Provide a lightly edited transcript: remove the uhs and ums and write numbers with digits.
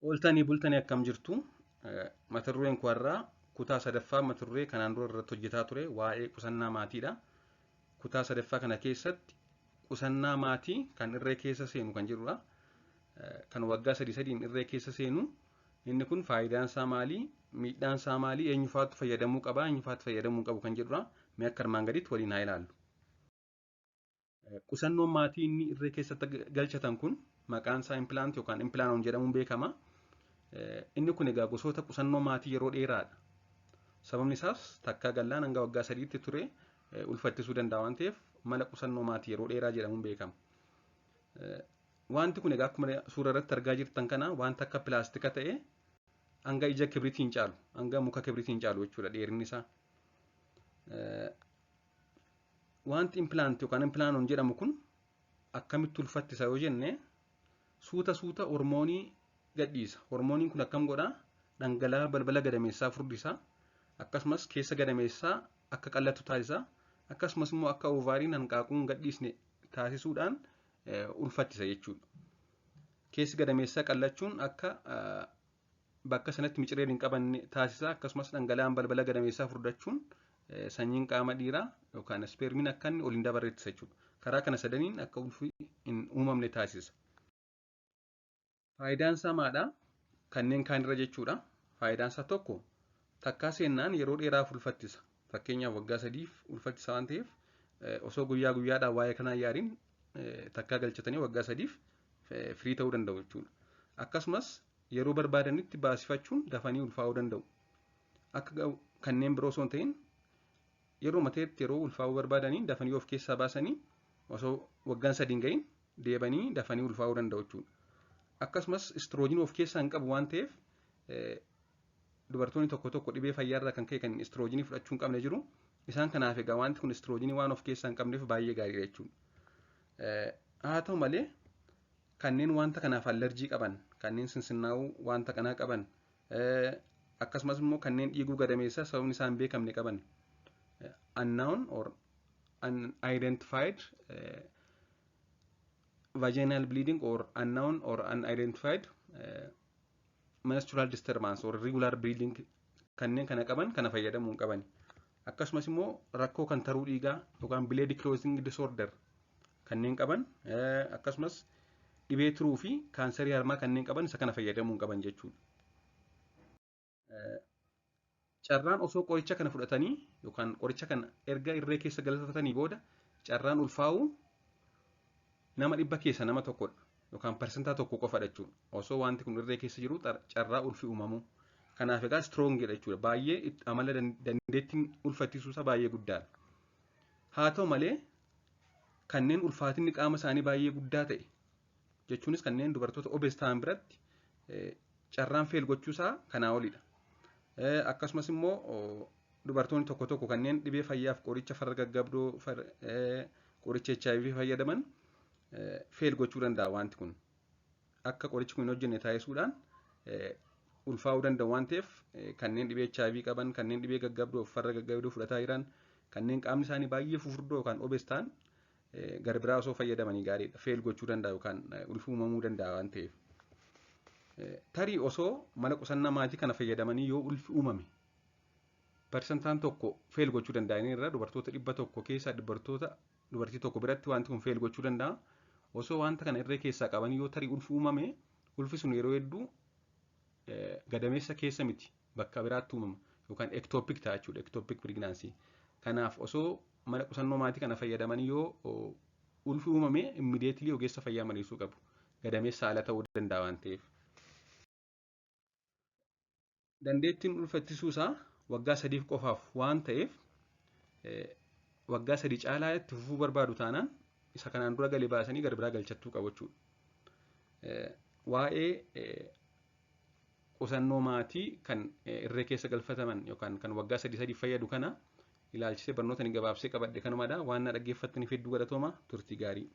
Ooltanii bultanii akkam jirtu? Mata dureen koo har'aa kutaa sadaffaa mata duree kanaan dura irratti hojjetaa ture waa'ee qusannaa maatiidha. Kutaa sadaffaa kana keessatti qusannaa maatii kan irree keessa seenu kan jedhudha. Kan waggaa sadii sadiin irree keessa seenu inni kun faayidaan isaa maali? Miidhaan isaa maali? Eenyufaatu fayyadamuu qaba? Eenyufaatu fayyadamuu hin qabu kan jedhudha. Mee akka armaan gadiitti waliin haa ilaallu. Qusannoon maatii inni irree keessatti galchatan kun maqaan isaa implant yookaan implanon jedhamuun beekama. Inni kun egaa gosoota qusannoo maatii yeroo dheeraadha. Sababni isaas takkaa gallaan hanga waggaa 3tti ture ulfattisuu danda'a waan ta'eef mala qusannoo maatii yeroo dheeraa jedhamuun beekama. Wanti kun egaa akkuma suura irratti argaa jirtan kana wanta akka pilaastika ta'e hanga ija kibritiin caalu, hanga muka kibritiin caalu jechuudha dheerinni isaa. Wanti implant yookaan implanon jedhamu kun akkamitti ulfattisa yoo jenne suuta suuta hormoonii gadhiisa. Hormooniin kun akkam godhaa? Dhangala'aa balbala gadameessaa furdisa. Akkasumas keessa gadameessaa akka qallatu taasisa. Akkasumas immoo akka oovaariin hanqaaquun gadhiisne taasisuudhaan ulfattisa jechuudha. Keessi gadameessaa qallachuun akka bakka sanatti micireen hin qabanne taasisa. Akkasumas dhangala'aan balbala gadameessaa furdachuun sanyiin qaama dhiiraa yookaan ispeermiin akka inni ol hin dabarre ittisa jechuudha. Karaa kana sadaniin akka ulfi hin uumamne taasisa. Faayidaan isaa maadha? Kanneen kaanirra jechuudha. Faayidaan isaa tokko takkaa seennaan yeroo dheeraaf ulfattisa. Fakkeenyaaf waggaa 3f ulfattisa waan ta'eef osoo guyyaa guyyaadhaan waa'ee kanaa yaadiin takkaa galchatanii waggaa 3f firii ta'uu danda'u jechuudha. Akkasumas yeroo barbaadanitti baasifachuun dafanii ulfaa'uu danda'u. Akka kanneen biroo osoo hin ta'in yeroo mateetti yeroo ulfaa'uu barbaadanii dafanii of keessaa baasanii osoo waggaan 3 hin gahin deebanii dafanii ulfaa'uu danda'u jechuudha. Akkasumas istiroojiin of keessaa hin qabu waan ta'eef dubartoonni tokko tokko dhibee fayyaarraa kan ka'e kan istiroojiinii fudhachuu hin qabne jiru. Isaan kanaaf egaa wanti kun istiroojiinii waan of keessaa hin qabneef baay'ee gaariidha jechuudha. Haa ta'u malee kanneen wanta kanaaf allerjii qaban, kanneen sinsinnaa'uu wanta kanaa qaban, akkasumas immoo kanneen dhiiguu gadameessaa sababni isaan hin beekamne qaban, unknown or unidentified vaginal bleeding or unknown or unidentified menstrual disturbance or irregular bleeding kanneen kana qaban kana fayyadamuu hin qabani. Akkasumas immoo rakkoo kan taruu dhiigaa yookaan blood clotting disorder kanneen qaban, akkasumas dhibee tiruu fi kaansarii harmaa kanneen qaban isa kana fayyadamuu hin qaban jechuudha. Carraan osoo qoricha kana fudhatanii yookaan qoricha kana erga irree keessa galfatanii booda carraan ulfaa'uu nama 100 keessa nama tokkodha yookaan 1% qofadha jechuudha. Osoo wanti kun irree keessa jiru carraa ulfi uumamuu. Kanaaf egaa strongidha jechuudha. Baay'ee amala dandeettiin ulfattisuusaa baay'ee guddaadha. Haa ta'u malee kanneen ulfaatinni qaama isaanii baay'ee guddaa ta'e jechuunis kanneen dubartoota obese ta'an biratti carraan fail gochuusaa kanaa olidha. Akkasumas immoo dubartoonni tokko tokko kanneen dhibee fayyaaf qoricha farra gaggabdoo, qoricha HIV fayyadaman fail gochuu danda'a wanti kun. Akka qorichi kun hin hojjenne taasisuudhaan ulfaa'uu danda'u waan ta'eef kanneen dhibee HIV qaban, kanneen dhibee gaggabdoo farra gaggabdoo fudhataa jiran, kanneen qaamni isaanii baay'ee fufurdoo yookaan obese ta'an gara biraa osoo fayyadamanii gaariidha. Fail gochuu danda'a yookaan ulfi uumamuu danda'a waan ta'eef. Tarii osoo mala qusannaa maatii kana fayyadamanii yoo ulfi uumame 1% fail gochuu danda'anii irra dubartoota 100 keessaa dubartii tokko biratti wanti kun fail gochuu danda'a. Osoo wanta kana irree keessaa qabanii yoo tarii ulfi uumame ulfi sun yeroo hedduu gadameessa keessa miti bakka biraatti uumama yookaan ectopic ta'a jechuudha, ectopic pregnancy. Kanaaf osoo mala qusannoo maatii kana fayyadamanii yoo ulfi uumame immediately ogeessa fayyaa mariisuu qabu. Gadameessa ala ta'uu danda'a waan ta'eef. Dandeettiin ulfa ittisuu isaa waggaa 3 qofaaf waan ta'eef waggaa 3 caalaa itti fufuu barbaadu taanaan isa kanaan dura galee baasanii gara biraa galchattuu qabu jechuudha. Waa'ee qusannoo maatii kan irree keessa galfataman yookaan kan waggaa 3 3 fayyadu kana ilaalchisee barnoota ni gabaabsee qabadhe kanumadha. Waan na dhaggeeffattaniif hedduu galatooma, turtii gaarii.